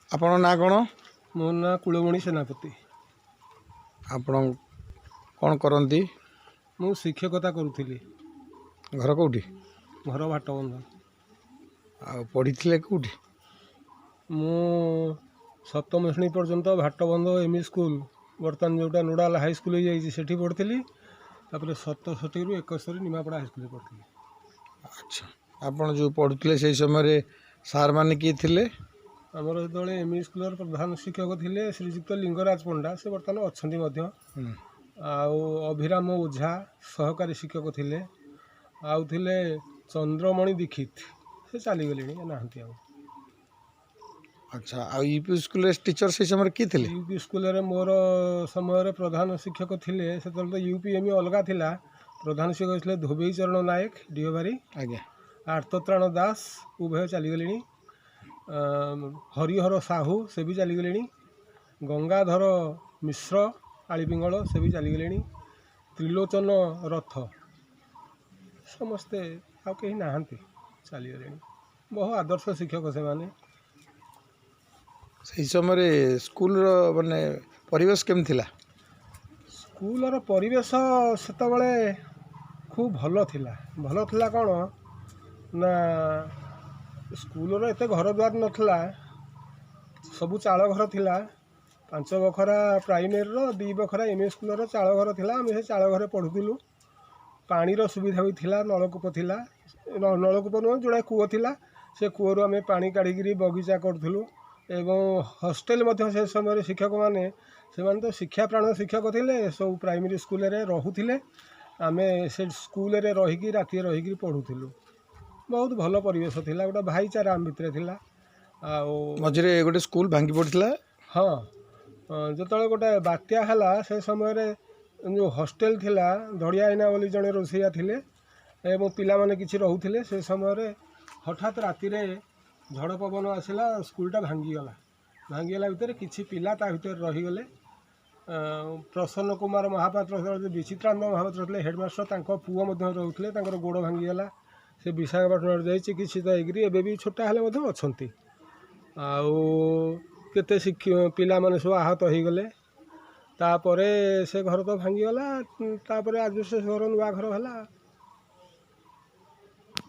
ଆପଣଙ୍କ ନାଁ କ'ଣ? ମୋ ନାଁ କୁଳମଣି ସେନାପତି। ଆପଣ କ'ଣ କରନ୍ତି? ମୁଁ ଶିକ୍ଷକତା କରୁଥିଲି। ଘର କେଉଁଠି? ଘର ଭାଟବନ୍ଧ। ଆଉ ପଢ଼ିଥିଲେ କେଉଁଠି? ମୁଁ ସପ୍ତମ ଶ୍ରେଣୀ ପର୍ଯ୍ୟନ୍ତ ଭାଟବନ୍ଧ ଏମ୍ ଇ ସ୍କୁଲ, ବର୍ତ୍ତମାନ ଯେଉଁଟା ନୋଡ଼ାଲ ହାଇସ୍କୁଲ ହେଇଯାଇଛି, ସେଠି ପଢ଼ିଥିଲି। ତାପରେ 67ରୁ 71 ନିମାପଡ଼ା ହାଇସ୍କୁଲରେ ପଢ଼ିଥିଲି। ଆଚ୍ଛା, ଆପଣ ଯେଉଁ ପଢ଼ୁଥିଲେ ସେଇ ସମୟରେ ସାର୍ମାନେ କିଏ ଥିଲେ? ଆମର ଯେତେବେଳେ ଏମ୍ ଇ ସ୍କୁଲର ପ୍ରଧାନ ଶିକ୍ଷକ ଥିଲେ ଶ୍ରୀଯୁକ୍ତ ଲିଙ୍ଗରାଜ ପଣ୍ଡା, ସେ ବର୍ତ୍ତମାନ ଅଛନ୍ତି ମଧ୍ୟ। ଆଉ ଅଭିରାମ ଓଝା ସହକାରୀ ଶିକ୍ଷକ ଥିଲେ। ଆଉ ଥିଲେ ଚନ୍ଦ୍ରମଣି ଦୀକ୍ଷିତ, ସେ ଚାଲିଗଲେଣି, ନାହାନ୍ତି ଆଉ। ଆଚ୍ଛା, ଆଉ ୟୁ ପି ସ୍କୁଲରେ ଟିଚର ସେଇ ସମୟରେ କିଏ ଥିଲେ? ୟୁ ପି ସ୍କୁଲରେ ମୋର ସମୟରେ ପ୍ରଧାନ ଶିକ୍ଷକ ଥିଲେ, ସେତେବେଳେ ତ ୟୁ ପି ଏମ୍ ଇ ଅଲଗା ଥିଲା, ପ୍ରଧାନ ଶିକ୍ଷକ ଥିଲେ ଧୋବେଇ ଚରଣ ନାୟକ, ଡିହବାରୀ। ଆଜ୍ଞା। ଆର୍ତ୍ତତ୍ରାଣ ଦାସ, ଉଭୟ ଚାଲିଗଲେଣି। ହରିହର ସାହୁ, ସେ ବି ଚାଲିଗଲେଣି। ଗଙ୍ଗାଧର ମିଶ୍ର ଆଳିପିଙ୍ଗଳ, ସେ ବି ଚାଲିଗଲେଣି। ତ୍ରିଲୋଚନ ରଥ, ସମସ୍ତେ ଆଉ କେହି ନାହାନ୍ତି, ଚାଲିଗଲେଣି। ବହୁ ଆଦର୍ଶ ଶିକ୍ଷକ ସେମାନେ। ସେଇ ସମୟରେ ସ୍କୁଲର ମାନେ ପରିବେଶ କେମିତି ଥିଲା? ସ୍କୁଲର ପରିବେଶ ସେତେବେଳେ ଖୁବ୍ ଭଲ ଥିଲା। ଭଲ ଥିଲା କ'ଣ ନା, ସ୍କୁଲର ଏତେ ଘର ଦ୍ୱାର ନଥିଲା, ସବୁ ଚାଳ ଘର ଥିଲା। 5 ବଖରା ପ୍ରାଇମେରୀର, 2 ବଖରା ଏମ୍ ଇ ସ୍କୁଲର ଚାଳ ଘର ଥିଲା। ଆମେ ସେ ଚାଳ ଘରେ ପଢ଼ୁଥିଲୁ। ପାଣିର ସୁବିଧା ବି ଥିଲା, ନଳକୂପ ଥିଲା। ନଳକୂପ ନୁହଁ, ଯୋଡ଼ାଏ କୂଅ ଥିଲା। ସେ କୂଅରୁ ଆମେ ପାଣି କାଢ଼ିକିରି ବଗିଚା କରୁଥିଲୁ। ଏବଂ ହଷ୍ଟେଲ ମଧ୍ୟ ସେ ସମୟରେ ଶିକ୍ଷକମାନେ, ସେମାନେ ତ ଶିକ୍ଷା ପ୍ରାଣ ଶିକ୍ଷକ ଥିଲେ, ସବୁ ପ୍ରାଇମେରୀ ସ୍କୁଲରେ ରହୁଥିଲେ। ଆମେ ସେ ସ୍କୁଲରେ ରହିକି ରାତିରେ ରହିକିରି ପଢ଼ୁଥିଲୁ। ବହୁତ ଭଲ ପରିବେଶ ଥିଲା, ଗୋଟେ ଭାଇଚାରା ଆମ ଭିତରେ ଥିଲା। ଆଉ ମଝିରେ ଗୋଟେ ସ୍କୁଲ ଭାଙ୍ଗି ପଡ଼ିଥିଲା? ହଁ, ଯେତେବେଳେ ଗୋଟେ ବାତ୍ୟା ହେଲା, ସେ ସମୟରେ ଯେଉଁ ହଷ୍ଟେଲ ଥିଲା, ଧଡ଼ିଆ ଆଇନା ବୋଲି ଜଣେ ରୋଷେଇଆ ଥିଲେ ଏବଂ ପିଲାମାନେ କିଛି ରହୁଥିଲେ। ସେ ସମୟରେ ହଠାତ୍ ରାତିରେ ଝଡ଼ ପବନ ଆସିଲା, ସ୍କୁଲଟା ଭାଙ୍ଗିଗଲା। ଭାଙ୍ଗିଗଲା ଭିତରେ କିଛି ପିଲା ତା ଭିତରେ ରହିଗଲେ। ପ୍ରସନ୍ନ କୁମାର ମହାପାତ୍ର, ସେତେବେଳେ ବିଚିତ୍ରାନନ୍ଦ ମହାପାତ୍ର ଥିଲେ ହେଡ଼ମାଷ୍ଟର, ତାଙ୍କ ପୁଅ ମଧ୍ୟ ରହୁଥିଲେ। ତାଙ୍କର ଗୋଡ଼ ଭାଙ୍ଗିଗଲା, ସେ ବିଶାଖାପାଟଣାରେ ଯାଇ ଚିକିତ୍ସିତ ହେଇକିରି ଏବେ ବି ଛୋଟା ହେଲେ ମଧ୍ୟ ଅଛନ୍ତି। ଆଉ କେତେ ପିଲାମାନେ ସବୁ ଆହତ ହେଇଗଲେ। ତାପରେ ସେ ଘର ତ ଭାଙ୍ଗିଗଲା, ତାପରେ ଆଜବେଷ୍ଟସ୍ ଘର ନୂଆ ଘର ହେଲା।